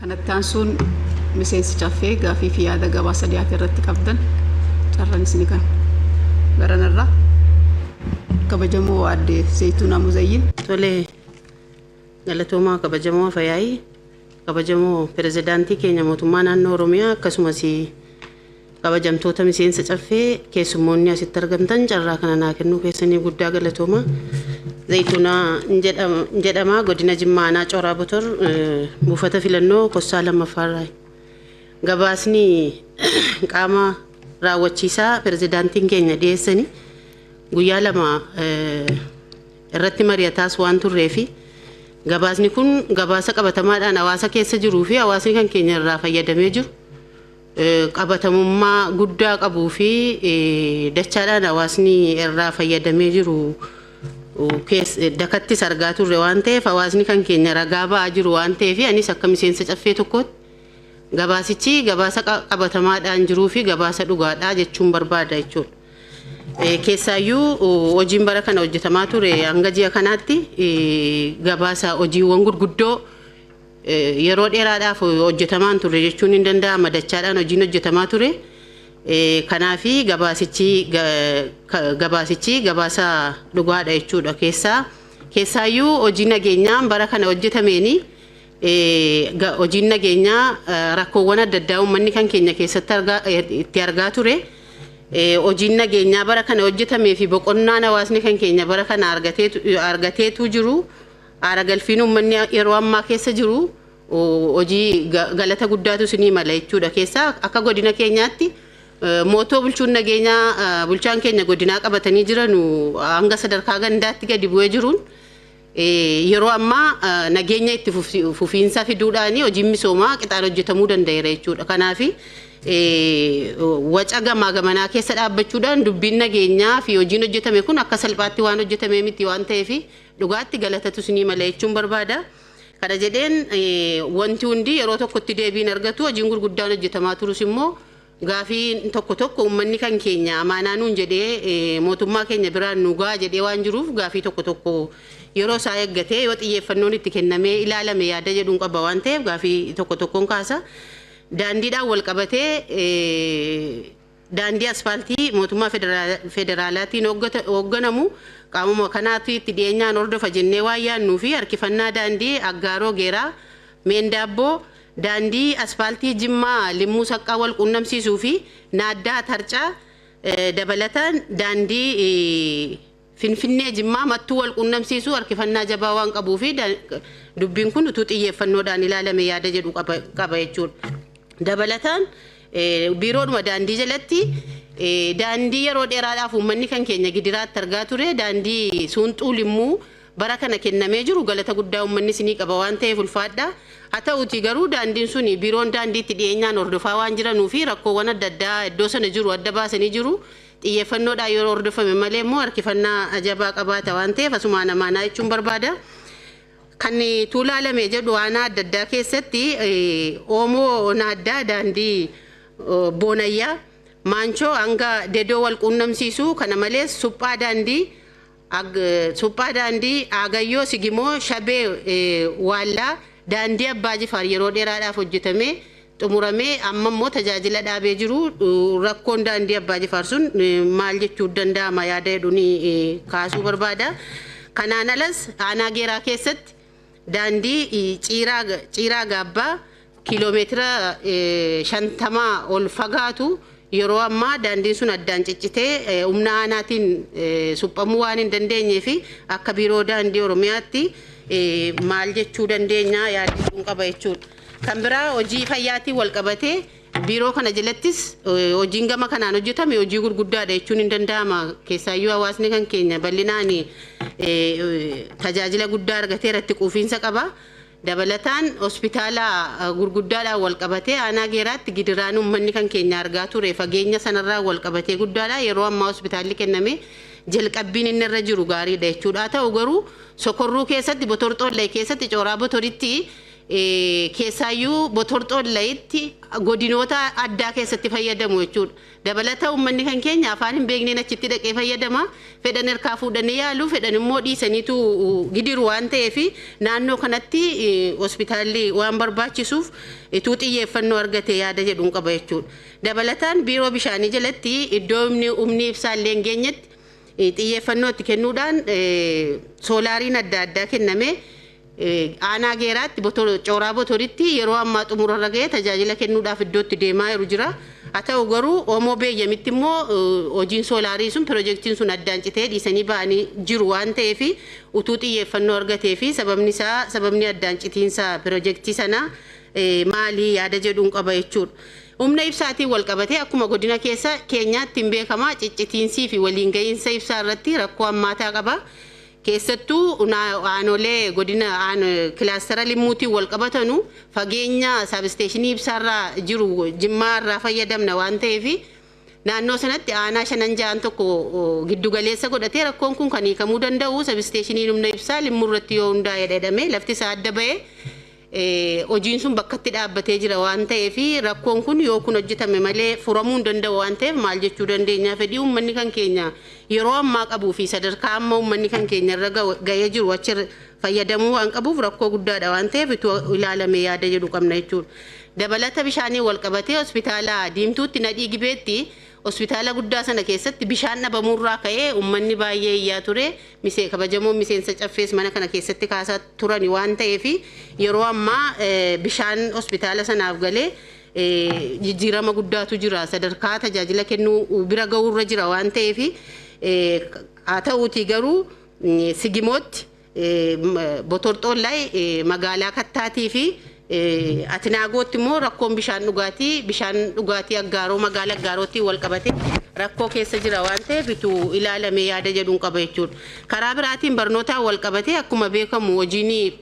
Kanatti aansuun miseensi caffee gaafii fi yaada gabaasa dhiyaate irratti qabdan carraan isin kan garanarraa kabajamoo aadde Zayituunaa Muzayyin. Tole, galatoomaa kabajamoo Fayaayii, kabajamoo pirezidaantii keenya mootummaa naannoo Oromiyaa, akkasumas kabajamtoota miseensa caffee, keessummoonni asitti argamtan, carraa kana naa kennuu keessanii guddaa galatooma. Zayituunaa jedhama, godina Jimmaa aanaa Coraa Botor, buufata filannoo Kossaa lammaffaarraa. Gabaasni qaama raawwachiisaa pirezidaantiin keenya dhiyeessanii guyyaa 2 irratti mari'ataas waan turree fi gabaasni kun gabaasa qabatamaadhaan hawaasa keessa jiruu fi hawaasni kan keenya irraa fayyadamee jiru, qabatamummaa guddaa qabuu fi dachaadhaan hawaasni irraa fayyadamee jiru dakattis argaa turre waan ta'eef, hawaasni kan keenya ragaa ba'aa jiru waan ta'eef, anis akka miseensa caffee tokkootti gabaasichi gabaasa qabatamaadhaan jiruu fi gabaasa dhugaadhaa jechuun barbaada jechuudha. Keessaayyuu hojiin bara kana hojjetamaa ture hanga ji'a kanaatti gabaasa hojiiwwan gurguddoo yeroo dheeraadhaaf hojjetamaa ture jechuun hin danda'ama, dachaadhaan hojiin hojjetamaa ture. Kanaafi gabaasichi gabaasa dhugaadha jechuudha. Keessaayyuu hojii nageenyaa bara kana hojjetameeni hojiin nageenyaa rakkoowwan adda addaa uummanni kan keenya keessatti itti argaa ture. Hojiin nageenyaa bara kana hojjetamee fi boqonnaan hawaasni kan keenya bara kana argateetu jiru. Haara galfiin uummanni yeroo ammaa keessa jiru hojii galata guddaatu isinii mala jechuudha. Keessaa akka godina keenyaatti mootoo bulchuun nageenyaa bulchaan keenya godinaa qabatanii jiran hanga sadarkaa gandaatti gadi bu'ee jiruun yeroo ammaa nageenya itti fufiinsa fiduudhaan hojiin misoomaa qixaan hojjetamuu danda'eera jechuudha. Kanaaf waca gamaa gamanaa keessa dhaabbachuudhaan dubbiin nageenyaa fi hojiin hojjetame kun akka salphaatti waan hojjetame miti waan ta'eef, dhugaatti galatatu isinii mala jechuun barbaada. Kana jedheen, wanti hundi yeroo tokkotti deebiin argatu, hojiin gurguddaan hojjetamaa turus immoo gaafii tokko tokko uummanni kan keenya amaanaa nuun jedhee mootummaa keenya biraan nu ga'a jedhee waan jiruuf, gaafii tokko tokko yeroo isaa eeggatee yoo xiyyeeffannoon itti kennamee ilaalame yaada jedhuun qaba waan ta'eef, gaafii tokko tokkoon kaasa. Daandiidhaan wal qabatee, daandii asfaaltii mootummaa federaalaatiin hoogganamu qaamuma kanaatu itti dhiyeenyaan hordofa jennee waan yaadnuu fi harkifannaa daandii Aggaaroo Geeraa Meendaabboo, daandii asfaaltii Jimmaa Limmuu Saqqaa wal quunnamsiisuu fi Naaddaa Tarcaa, dabalataan daandii Finfinnee Jimmaa Mattuu wal quunnamsiisuu harkifannaa jabaa waan qabuu fi dubbiin kun utuu xiyyeeffannoodhaan ilaalame yaada jedhu qaba jechuudha. Dabalataan biiroodhuma daandii jalatti daandii yeroo dheeraadhaaf uummanni kan keenya gidiraatti argaa ture, daandii Suunxuu Limmuu bara kana kennamee jiru, galata guddaa uummanni isinii qaba waan ta'eef ulfaadha. Haa ta'uti garuu daandiin suni biiroon daandiitti dhiyeenyaan hordofaa waan jiranuu fi rakkoowwan adda addaa iddoo sana jiru adda baasanii jiru. Xiyyeeffannoodhaan yeroo hordofame malee immoo harkifannaa jabaa qabaata waan ta'eef, asumaan amaanaa jechuun barbaada. Kan tuulaalame jedhu, aanaa adda addaa keessatti Oomoo Naaddaa daandii Boonayyaa Maanchoo hanga Dedoo wal quunnamsiisu, kana malees suphaa daandii Agayyoo Sigimoo Shabee Waallaa, daandii Abbaa Jifaar yeroo dheeraadhaaf hojjetamee xumuramee amma immoo tajaajila dhaabee jiru, rakkoon daandii Abbaa Jifaar sun maal jechuu danda'ama yaada jedhuun kaasuu barbaada. Kanaan alas aanaa Geeraa keessatti daandii Ciiraa Gaabbaa kiiloomeetira 50 ol fagaatu, yeroo ammaa daandiin sun addaan ciccitee humna aanaatiin suphamuu waan hin dandeenyee fi akka biiroo daandii Oromiyaatti maal jechuu dandeenya yaada qaba jechuudha. Kan biraa hojii fayyaatiin wal qabatee biiroo kana jalattis hojiin gama kanaan hojjetame hojii gurguddaadha jechuun hin danda'ama. Keessaayyuu hawaasni kan keenya bal'inaan tajaajila guddaa argateera, itti quufiinsa qaba. Dabalataan hospitaala gurguddaadhaan wal qabatee aanaa Geeraatti gidiraan uummanni kan keenya argaa ture fageenya sanarraa wal qabatee guddaadha. Yeroo ammaa hospitaalli kenname jalqabbiin inni irra jiru gaariidha jechuudha. Haa ta'u garuu Sokorruu keessatti, Botorxoollee keessatti, Cooraa Botoritti Keessaayyuu Botorxollayitti godinoota addaa keessatti fayyadamu jechuudha. Dabalata uummanni kan keenya afaan hin beekneen achitti dhaqee fayyadama. Fedhan harkaa fuudhanii yaalu, fedhan immoo dhiisaniitu gidiru waan ta'eef, naannoo kanatti hospitaalli waan barbaachisuuf ituu xiyyeeffannoo argate yaada jedhuun qaba jechuudha. Dabalataan biiroo bishaanii jalatti iddoo humni ibsaa illee hin geenyetti xiyyeeffannoo itti kennuudhaan soolaariin adda addaa kennamee aanaa Geeraatti Cooraa Botoritti yeroo ammaa xumurarra ga'ee tajaajila kennuudhaaf iddootti deemaa jiru jira. Haa ta'u garuu Oomoo Beeyyamitti immoo hojiin soolaarii sun, pirojektiin sun addaan citee dhiisanii ba'anii jiru waan ta'eef, utuu xiyyeeffannoo argatee fi sababni isaa, sababni addaan citiinsa pirojektii sanaa maali yaada jedhuun qaba jechuudha. Humna ibsaatiin wal qabatee akkuma godina keessa keenyaatti hin beekamaa, ciccitiinsii fi waliin gahiinsa ibsaa irratti rakkoo hammaataa qaba. Keessattuu aanolee godina kilaastara Limmuutiin wal qabatanu fageenya substationii ibsaarraa jiru, Jimmaa irraa fayyadamna waan ta'eef, naannoo sanatti aanaa shanan ja'an tokko giddugaleessa godhatee rakkoon kun kan hiikamuu danda'u substationiin humna ibsaa Limmuu irratti yoo hundaa'e jedhamee lafti isaa adda ba'ee hojiin sun bakkatti dhaabbatee jira waan ta'eef, rakkoon kun yoo kun hojjetame malee furamuu hin danda'u waan ta'eef, maal jechuu dandeenya? Fedhii uummanni kan keenya yeroo ammaa qabuu fi sadarkaa amma uummanni kan keenya irra ga'ee jiru achi fayyadamuu waan qabuuf, rakkoo guddaadha waan ta'eef, itti ilaalame yaada jedhu qabna jechuudha. Dabalata bishaanii wal qabatee hospitaala Diimtuutti, Nadhii Gibeetti, hospitaala guddaa sana keessatti bishaan dhabamuurraa ka'ee uummanni baay'ee iyyaa ture. Misee kabajamoon miseensa caffees mana kana keessatti kaasaa turani waan ta'eef, yeroo ammaa bishaan hospitaala sanaaf galee jijjiirama guddaatu jira, sadarkaa tajaajila kennuu bira ga'uurra jira waan ta'eef. Haa ta'uutii garuu Sigimootti, Botorxoollaa, magaalaa Kattaatii fi Atinaagootti immoo rakkoon bishaan dhugaatii Aggaaroo, magaalaa Aggaarootti wal qabate rakkoo keessa jira waan ta'eef, ituu ilaalame yaada jedhuun qaba jechuudha. Karaa biraatiin barnootaan wal qabate akkuma beekamu hojiin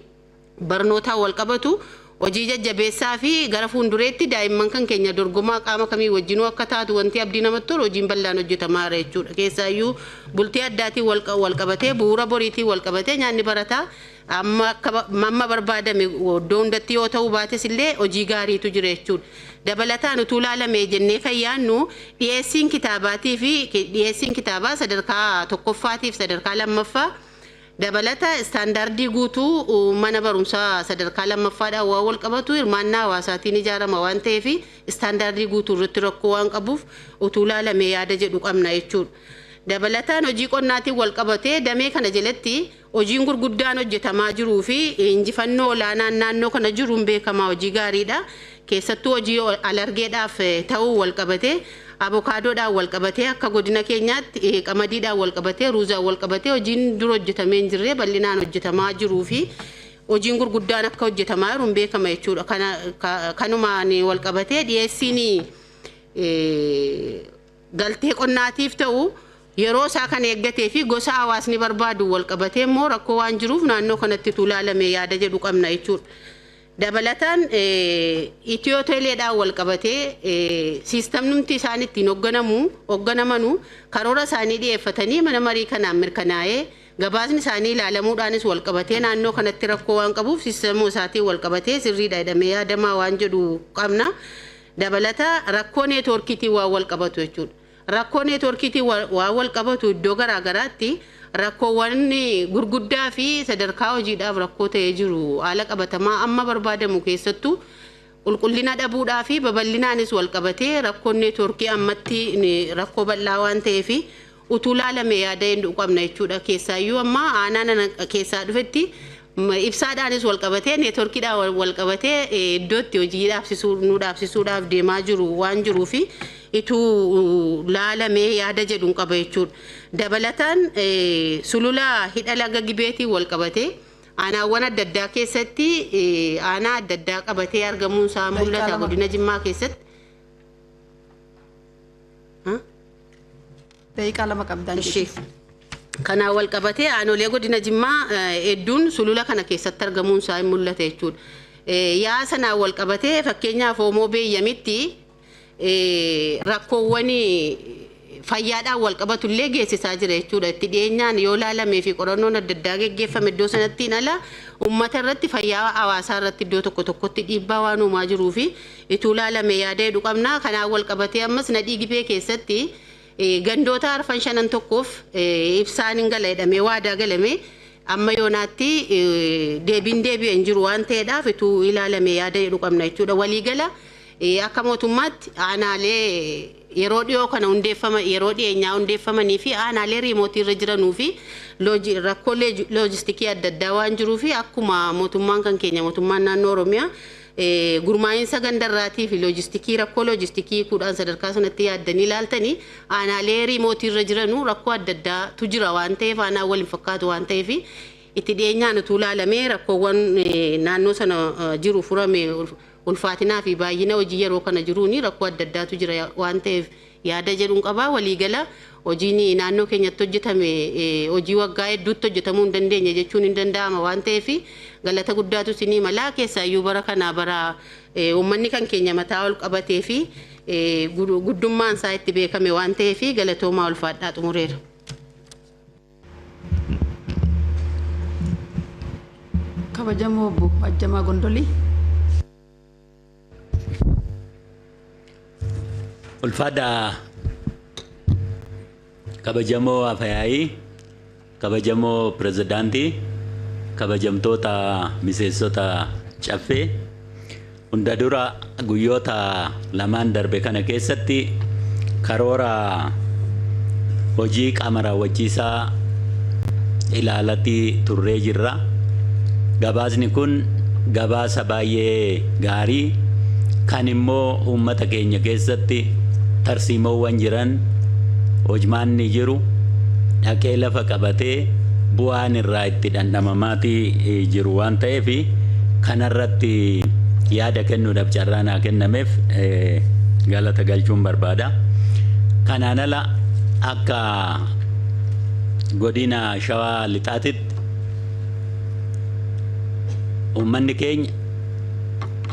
barnootaan wal qabatu hojii jajjabeessaa fi gara fuuldureetti daa'imman kan keenya dorgomaa qaama kamii wajjinuu akka taatu wanti abdii namatti tolu hojiin bal'aan hojjetamaa jira jechuudha. Keessaayyuu bultii addaatiin wal qabatee, bu'uura boriitiin wal qabatee nyaanni barataa amma akka amma barbaadame iddoo hundatti yoo ta'uu baates illee hojii gaariitu jira jechuudha. Dabalataan utuu ilaalame jennee kan yaadnu dhiyeessiin kitaabaatii fi dhiyeessiin kitaabaa sadarkaa tokkoffaatiif sadarkaa lammaffaa dabalata istaandaardii guutuu mana barumsaa sadarkaa lammaffaadhaan waan wal qabatu, hirmaannaa hawaasaatiin ijaarama waan ta'eef, istaandaardii guutuu irratti rakkoo waan qabuuf utuu ilaalame yaada jedhu qabna jechuudha. Dabalataan hojii qonnaatiin wal qabatee damee kana jalatti hojiin gurguddaan hojjetamaa jiruu fi injifannoo olaanaan naannoo kana jiruun beekamaa hojii gaariidha. Keessattuu hojii alargeedhaaf ta'uu wal qabatee, abokaadoodhaan wal qabatee, akka godina keenyaatti qamadiidhaan wal qabatee, ruuzaan wal qabatee hojiin dura hojjetamee hin jirre bal'inaan hojjetamaa jiruu fi hojiin gurguddaan akka hojjetamaa jiruun beekama jechuudha. Kanumaan wal qabatee dhiyeessiin galtee qonnaatiif ta'u yeroo isaa kan eeggatee fi gosa hawaasni barbaadu wal qabatee immoo rakkoo waan jiruuf, naannoo kanatti ilaalame yaada jedhu qabna jechuudha. Dabalataan Itiyoo Teeleedhaan wal qabatee siistamnumti isaan ittiin hoogganamanu karoora isaanii dhiyeeffatanii mana marii kanaan mirkanaa'ee gabaasni isaanii ilaalamuudhaanis wal qabatee naannoo kanatti rakkoo waan qabuuf, siistamuu isaatiin wal qabatee sirriidha jedhamee yaadamaa waan jedhu qabna. Dabalata rakkoo neetwoorkiitiin waan wal qabatu jechuudha. Rakkoo neetwoorkiitiin waan wal qabatu iddoo garaa garaatti rakkoowwan gurguddaa fi sadarkaa hojiidhaaf rakkoo ta'ee jiru haala qabatamaa amma barbaadamu keessattuu qulqullina dhabuudhaa fi babal'inaanis wal qabatee rakkoon neetwoorkii ammatti rakkoo bal'aa waan ta'eef, utuu laalame yaada hin qabna jechuudha. Keessaayyuu amma aanaa keessaa dhufetti ibsaadhaanis wal qabatee, neetwoorkiidhaan wal qabatee iddootti hojii dhaabsisuu nu dhaabsisuudhaaf deemaa jiru waan jiruu fi ituu laalamee yaada jedhuun qaba jechuudha. Dabalataan sulula hidha laga Gibeetiin wal qabatee aanaawwan adda addaa keessatti aanaa adda addaa qabatee argamuun isaa mul'ata godina Jimmaa keessatti. Daqiiqaa 2 qabdaan. Kanaan wal qabatee aanolee godina Jimmaa hedduun sulula kana keessatti argamuun isaa hin mul'ata jechuudha. Yaa sanaan wal qabatee fakkeenyaaf Oomoo Beeyyamitti rakkoowwan fayyaadhaan wal qabatu illee geessisaa jira jechuudha. Itti dhiyeenyaan yoo laalamee fi qorannoon adda addaa geggeeffame iddoo sanattiin ala uummata irratti, fayyaa hawaasaa irratti iddoo tokko tokkotti dhiibbaa waan uumaa jiruu fi ituu laalame yaada jedhu qabna. Kanaan wal qabatee ammas Nadhii Gibee keessatti gandoota arfan shanan tokkoof ibsaan hin gala jedhamee waadaa galame amma yoonaatti deebiin deebi'e hin jiru waan ta'eedhaaf ituu ilaalame yaada jedhu qabna jechuudha. Waliigala akka mootummaatti aanaalee yeroo dhiyoo kana hundeeffama, yeroo dhiyeenyaa hundeeffamanii fi aanaalee remote irra jiranuu fi rakkoo loojistikii adda addaa waan jiruu fi akkuma mootummaan kan keenya, mootummaan naannoo Oromiyaa, gurmaa'insa gandarraatii fi loojistikii, rakkoo loojistikii kudhaan sadarkaa sanatti yaaddanii ilaaltanii aanaalee remote irra jiranuu rakkoo adda addaatu jira waan ta'eef, aanaa waliin fakkaatu waan ta'eef, itti dhiyeenyaan utuu ilaalamee rakkoowwan naannoo sana jiru furame, ulfaatinaa fi baay'ina hojii yeroo kana jiruun rakkoo adda addaatu jira waan ta'eef yaada jedhuun qabaa. Waliigala hojiin naannoo keenyatti hojjetame hojii waggaa hedduutti hojjetamuu hin dandeenye jechuun hin danda'ama waan ta'eef galata guddaatu isinii malaa. Keessaayyuu bara kana bara uummanni kan keenya mataa ol qabatee fi guddummaan isaa itti beekame waan ta'eef galatoomaa, ulfaadhaa, xumureera. Kabajamoo obbo Ajjamaa Gondolii. Ulfaadhaa, kabajamoo Afayaayii, kabajamoo pirezidaantii, kabajamtoota miseensota caffee, hunda dura guyyoota lamaan darbe kana keessatti karoora hojii qaama raawwachiisaa ilaalatii turree jirra. Gabaasni kun gabaasa baay'ee gaarii kan immoo uummata keenya keessatti tarsiimoowwan jiran, hojmaanni jiru dhaqee lafa qabatee bu'aan irraa itti dhandhamamaatii jiru waan ta'eef kanarratti yaada kennuudhaaf carraa naa kennameef galata galchuun barbaada. Kanaan ala akka godina Shawaa Lixaatitti uummanni keenya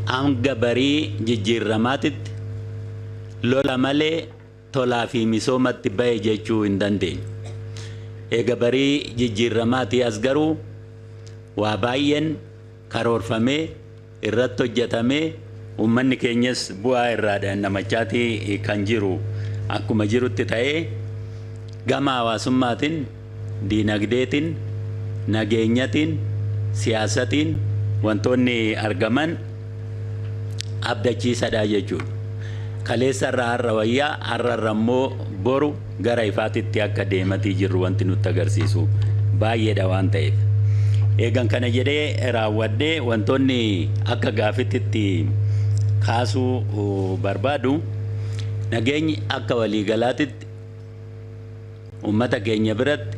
hanga barii jijjiiramaatitti lola malee tolaa fi misoomatti bahe jechuu hin dandeenyu. Eega barii jijjiiramaatii as garuu waa baay'een karoorfamee irratti hojjetamee uummanni keenyas bu'aa irraa dhandhamachaatii kan jiru akkuma jirutti ta'ee, gama hawaasummaatiin, diinagdeetiin, nageenyatiin, siyaasatiin wantoonni argaman abdachiisadha jechuudha. Kaleessa irraa har'a wayyaa, har'a irra immoo boru gara ifaatitti akka deematii jirru wanti nutti agarsiisu baay'eedha waan ta'eef. Eegan kana jedhee raawwadhee, wantoonni akka gaafititti kaasuu barbaadu, nageenyi akka waliigalaatitti uummata keenya biratti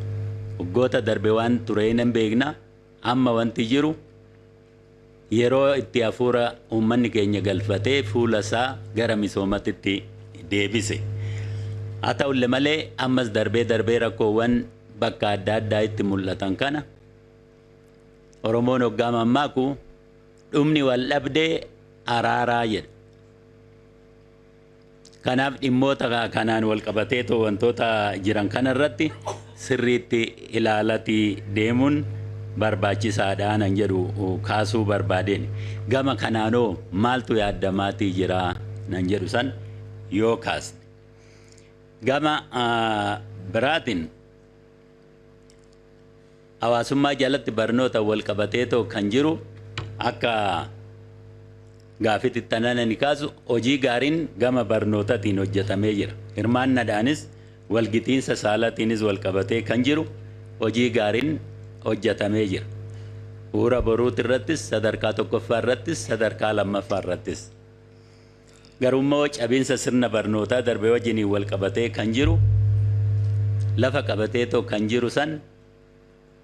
waggoota darbe waan ture hin beekna. Amma wanti jiru yeroo itti hafuura uummanni keenya galfatee fuula isaa gara misoomatitti deebise. Haa ta'ullee malee ammas darbee darbee rakkoowwan bakka adda addaa itti mul'atan kana Oromoon hoggaa mammaaku "Dhumni wal dhabdee araaraa" jedha. Kanaaf dhimmoota kanaan wal qabatee wantoota jiran kanarratti sirriitti ilaalatii deemuun barbaachisaadha nan jedhu kaasuu barbaadeen. Gama kanaanoo maaltu yaaddamaatii jira nan jedhu san yoo kaasne. Gama biraatiin hawaasummaa jalatti barnoota wal qabateetoo kan jiru akka gaafitti tanana ni kaasu, hojii gaariin gama barnootaatiin hojjetamee jira. Hirmaannadhaanis walgitiinsa saalaatiinis wal qabatee kan jiru hojii gaariin hojjetamee jira. Bu'uura boruuti irrattis, sadarkaa tokkoffaa irrattis, sadarkaa lammaffaa irrattis. Garuu cabiinsa sirna barnootaa darbe wajjiniin wal qabatee kan jiru lafa qabateetoo kan jiru san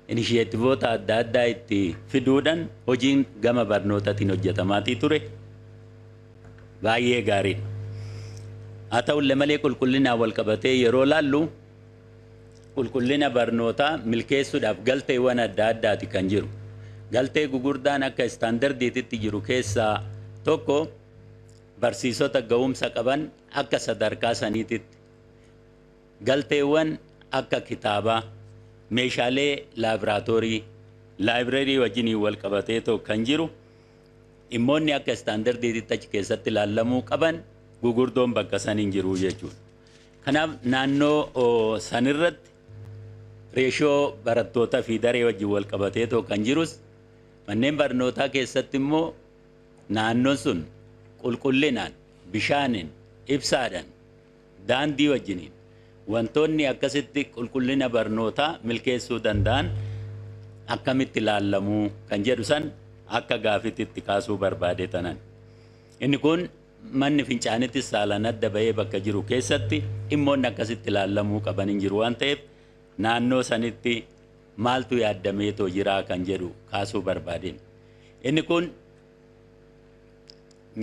inisheetivoota adda addaa itti fiduudhaan hojiin gama barnootaatiin hojjetamaatii ture baay'ee gaariidha. Haa ta'ullee malee qulqullinaan wal qabatee yeroo laallu qulqullina barnootaa milkeessuudhaaf galteewwan adda addaati kan jiru. Galtee gugurdaan akka istaandardiititti jiru keessaa tokko barsiisota ga'umsa qaban akka sadarkaa saniititti Galteewwan akka kitaabaa, meeshaalee laaboraatoorii, laayibireerii wajjiniin wal qabatee kan jiru dhimmoonni akka istaandardiitti achi keessatti ilaallamuu qaban gugurdoon bakka san hin jiru jechuudha. Kanaaf naannoo sanirratti reeshoo barattootaa fi daree wajjin wal qabatee kan jirus manneen barnootaa keessatti immoo naannoon sun qulqullinaan, bishaaniin, ibsaadhaan, daandii wajjiniin wantoonni akkasitti qulqullina barnootaa milkeessuu danda'an akkamitti ilaallamuu kan jedhu san akka gaafitti itti kaasuu barbaade tanan. Inni kun manni fincaanitti saalaan adda bahee bakka jiru keessatti dhimmoonni akkasitti ilaallamuu qaban hin jiru waan ta'eef naannoo sanitti maaltu yaaddameetoo jiraa kan jedhu kaasuu barbaadeen. Inni kun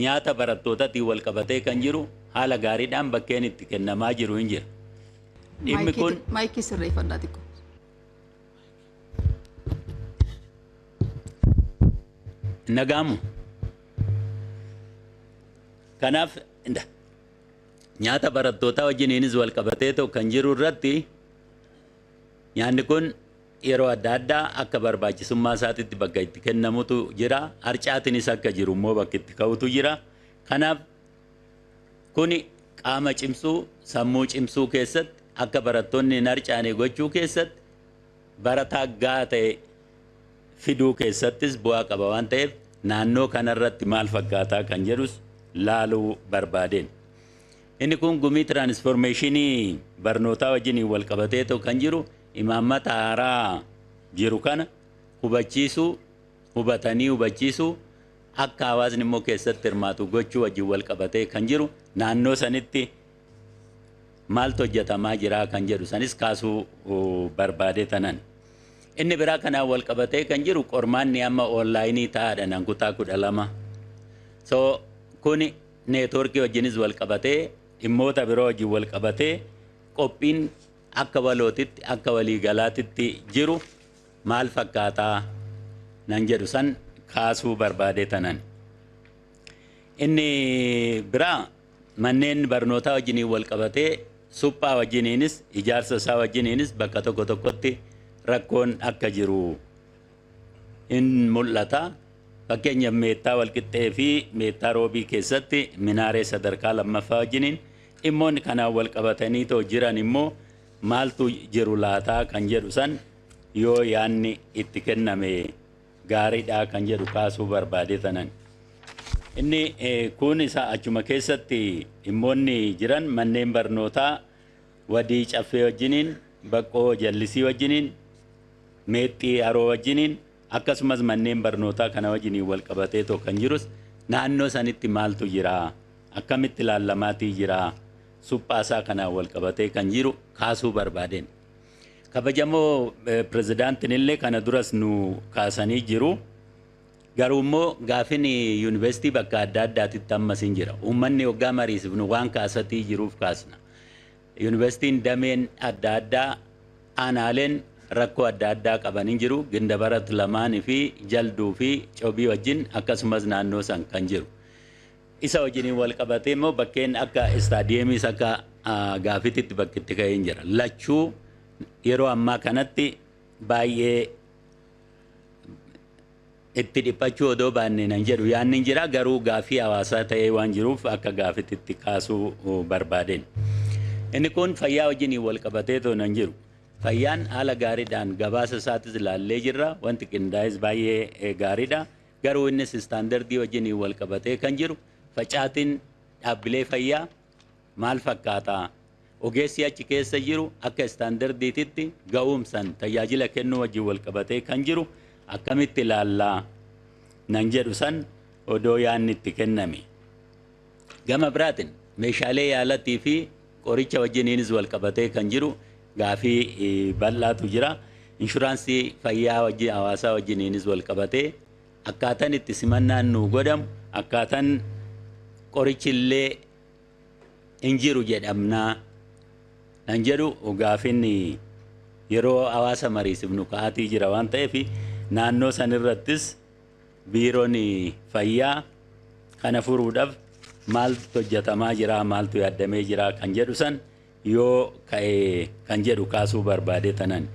nyaata barattootaatiin wal qabatee kan jiru haala gaariidhaan bakkeen itti kennamaa jiru hin jira. Dhimmi kun maayikii sirreeffadhaa xiqqoo. Nagaamu. Kanaaf nyaata barattootaa wajjiniinis wal qabatee kan jiru irratti nyaanni kun yeroo adda addaa akka barbaachisummaa isaatitti bakka itti kennamutu jira. Harcaatiinis akka jiru immoo bakka itti ka'utu jira. Kanaaf kuni qaama cimsuu, sammuu cimsuu keessatti akka barattoonni hin harcaane gochuu keessatti barataa gahaa ta'e fiduu keessattis bu'aa qaba waan ta'eef naannoo kanarratti maal fakkaataa kan jedhus laaluu barbaadeen. Inni kun gumii tiraanisformeeshinii barnootaa wajjiniin wal qabatee kan jiru imaammata haaraa jiru kana hubachiisuu, hubatanii hubachiisuu akka hawaasni immoo keessatti hirmaatu gochuu wajjin wal qabatee kan jiru naannoo sanitti maaltu hojjetamaa jira kan jedhu sanis kaasuu barbaade tanan. Inni biraa kanaan wal qabatee kan jiru qormaanni amma oonlaayinii ta'aadha nan kutaa 12. So kuni neetwoorkii wajjinis wal qabatee dhimmoota biroo wajjin wal qabatee qophiin akka walootitti akka waliigalaatitti jiru maal fakkaataa nan jedhu san kaasuu barbaade tanan. Inni biraa manneen barnootaa wajjiniin wal qabatee suphaa wajjiniinis ijaarsa isaa wajjiniinis bakka tokko tokkotti rakkoon akka jiru in mul'ata. Fakkeenyaaf meettaa walqixxee fi meettaa roobii keessatti minaaree sadarkaa lammaffaa wajjiniin dhimmoonni kanaan wal qabatanii too jiran immoo maaltu jiru laataa kan jedhu san yoo yaanni itti kenname gaariidha kan jedhu kaasuu barbaade tanan. Inni kun isa achuma keessatti dhimmoonni jiran manneen barnootaa wadii caffee wajjiniin, baqqoo jallisii wajjiniin, meexxii haroo wajjiniin akkasumas manneen barnootaa kana wajjiniin wal qabatee kan jirus naannoo sanitti maaltu jira, akkamitti ilaallamaatii jira, suphaasaa kanaan wal qabatee kan jiru kaasuu barbaadeen. Kabajamoo pirezidaantiin illee kana duras nu kaasanii jiru. Garuu immoo gaafin yuunivarsiitii bakka adda addaatitti ammas hin jira. Uummanni waggaa mariisifnu waan kaasatii jiruuf kaasna. Yuunivarsiitiin dameen adda addaa aanaaleen rakkoo adda addaa qaban hin jiru. Gindabarat lamaanii fi jalduu fi cobii wajjin akkasumas naannoo san kan jiru. Isa wajjiniin wal qabatee immoo bakkeen akka istaadiyeemiis akka gaafititti bakki itti ka'ee hin jira. Lachuu yeroo ammaa kanatti baay'ee itti dhiphachuu odoo baanne nan jedhu yaanni hin jira garuu gaafii hawaasaa ta'ee waan jiruuf akka gaafititti kaasuu barbaadeen. Inni kun fayyaa wajjiniin wal qabatee too nan jiru. Fayyaan haala gaariidhaan gabaasa isaatis ilaallee jirra. Wanti qindaa'es baay'ee gaariidha. Garuu innis istaandardii wajjiniin wal qabatee kan jiru facaatiin dhaabbilee fayyaa maal fakkaataa? Ogeessi achi keessa jiru akka istaandardiititti ga'umsaan tajaajila kennuu wajjin wal qabatee kan jiru akkamitti ilaallaa nan jedhu san odoo yaanni itti kenname. Gama biraatiin meeshaalee yaalatii fi qoricha wajjiniinis wal qabatee kan jiru gaafii bal'aatu jira. Inshuraansii fayyaa wajjin hawaasaa wajjiniinis wal qabatee akkaataan itti simannaan nu godhamu akkaataan qorichi illee hin jiru jedhamnaa nan jedhu gaafin yeroo hawaasa mariisifnu ka'aatii jira waan ta'eef naannoo sanirrattis biiroon fayyaa kana furuudhaaf maaltu hojjetamaa jira maaltu yaaddamee jira kan jedhu san yoo ka'e kan jedhu kaasuu barbaade tanan.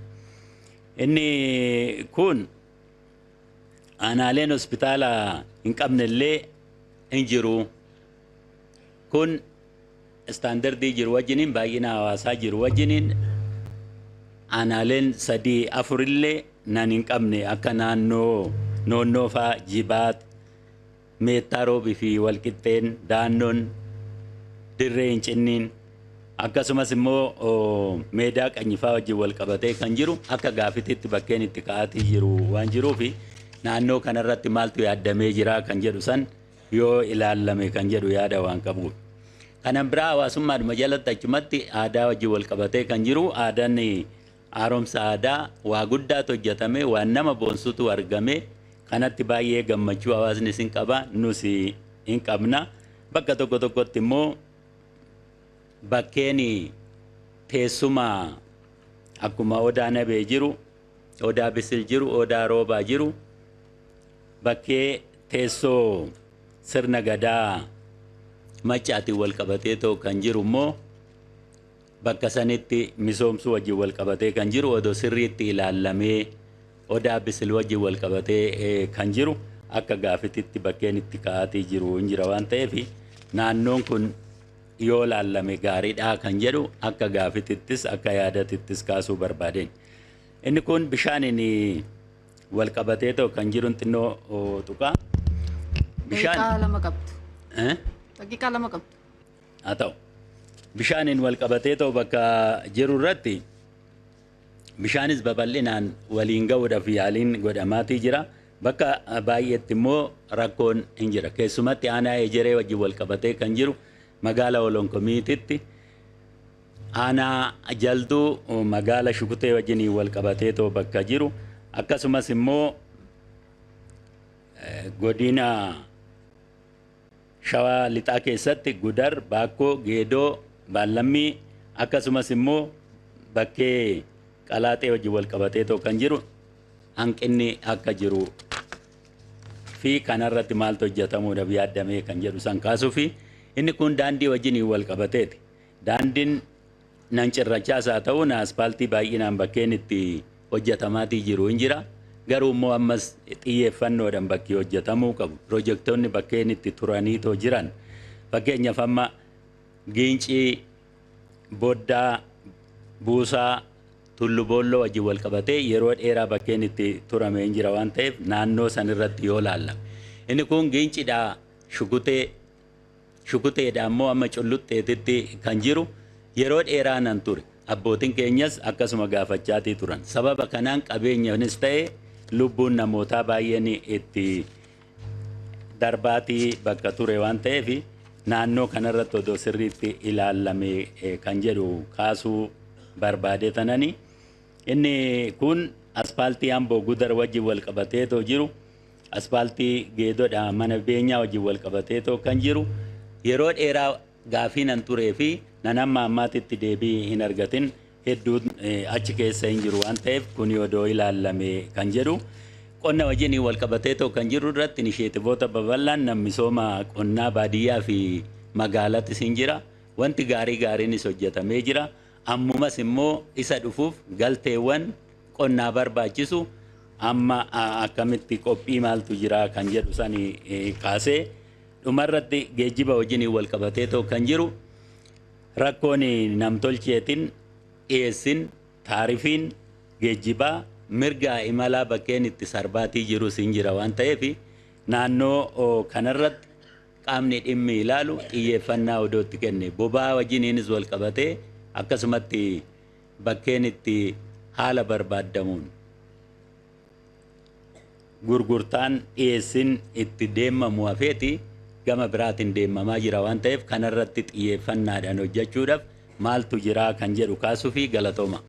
Inni kun aanaaleen hospitaala hin qabnellee hin jiru. Kun istaandardii jiru wajjiniin baay'ina hawaasaa jiru wajjiniin aanaaleen 3 4 illee nan hin qabne akka naannoo noonnoo faa Jibaat, Meettaa Roobii fi Walqixxeen, Daannoon, Dirree Hincinniin akkasumas immoo meedaa qanyifaa wajjin wal qabatee kan jiru akka gaafititti bakkeen itti ka'aatii jiru waan jiruufi naannoo kanarratti maaltu yaaddamee jira kan jedhu san yoo ilaallame kan jedhu yaada waan qabuuf. Kanan biraa hawaasummaadhuma jalatti achumatti aadaa wajjin wal qabatee kan jiru aadaan haaromsa aadaa waa guddaatu hojjetame waan nama boonsutu argame kanatti baay'ee gammachuu hawaasnis hin qaba nus hin qabna. Bakka tokko tokkotti immoo bakkeen teessuma akkuma Odaa Nabee jiru, Odaa Bisil jiru, Odaa Roobaa jiru bakkee teessoo sirna gadaa maccaatiin wal qabatee ta'u kan jiru immoo bakka sanitti misoomsuu wajjin wal qabatee kan jiru odoo sirriitti ilaallamee Odaa Bisil wajjin wal qabatee kan jiru akka gaafititti bakkeen itti ka'aatii jiru hin jira waan ta'eef naannoon kun yoo laallame gaariidha kan jedhu akka gaafitittis akka yaadatittis kaasuu barbaadeen. Inni kun bishaaniin wal qabatee ta'u kan jiru xinnoo tuqaa. Bishaan 2 qabdu. Daqiiqaa 2 qabdu. Haa ta'u. Bishaaniin wal qabatee ta'u bakka jiru irratti bishaanis babal'inaan waliin ga'uudhaaf yaaliin godhamaatii jira. Bakka baay'eetti immoo rakkoon hin jira. Keessumatti aanaa ejeree wajjin wal qabatee kan jiru magaala Olonkomiititti aanaa jalduu magaala Shukutee wajjin wal qabatee ta'u bakka jiru akkasumas immoo godina Shawaa Lixaa keessatti Gudar, Baakkoo, Geedoo, Baallammii akkasumas immoo bakkee Qalaaxee wajjin wal qabatee ta'u kan jiru hanqinni akka jiru fi kanarratti maaltu hojjetamuudhaaf yaaddamee kan jedhu san kaasuu fi inni kun daandii wajjin wal qabateeti. Daandiin nan cirrachaas haa ta'u na aspaaltii baay'inaan bakkeen itti hojjetamaatii jiru hin jira. Garuu immoo ammas xiyyeeffannoodhaan bakki hojjetamuu qabu. Pirojektoonni bakkeen itti turaniitoo jiran. Fakkeenyaaf amma Giincii, Boddaa, Buusaa, Tullu Boolloo wajjin wal qabatee yeroo dheeraa bakkeen itti turame hin jira waan ta'eef naannoo san irratti yoo laallame. Inni kun Giinciidhaa Shukuteedhaa immoo amma Culluxxeetitti kan jiru yeroo dheeraa nan ture. Abbootiin keenyas akkasuma gaafachaatii turan. Sababa kanaan qabeenyanis ta'e lubbuun namootaa baay'een itti darbaatii bakka ture waan ta'eef naannoo kanarratti odoo sirriitti ilaalame kan jedhu kaasuu barbaade tanani. Inni kun aspaaltii Amboo Gudar wajjin wal qabatee too jiru aspaaltii Geedoodha mana beenyaa wajjin wal qabatee too kan jiru yeroo dheeraa gaafii nan turee fi nan amma ammaatitti deebii hin argatin hedduun achi keessa hin jiru waan ta'eef kun odoo ilaalame kan jedhu qonna wajjin wal qabatee too kan jiru irratti inisheetivoota babal'aan nam misooma qonnaa baadiyyaa fi magaalattis hin jira. Wanti gaarii gaariinis hojjetamee jira. Ammumas immoo isa dhufuuf galteewwan qonnaa barbaachisu amma akkamitti qophii maaltu jira kan jedhu sani kaasee dhumarratti geejjiba wajjin wal qabatee too kan jiru rakkoon namtolcheetiin dhiyeessin taarifiin geejjibaa mirga imalaa bakkeen itti sarbaatii jirus hin jira waan ta'eef naannoo kanarratti qaamni dhimmi ilaalu xiyyeeffannaa odootti kenne boba'aa wajjiniinis wal qabatee akkasumatti bakkeen itti haala barbaadamuun gurgurtaan dhiyeessin itti deemamu hafeeti gama biraatiin deemamaa jira waan ta'eef kanarratti xiyyeeffannaadhaan hojjechuudhaaf maaltu jira kan jedhu kaasuu fi galatooma.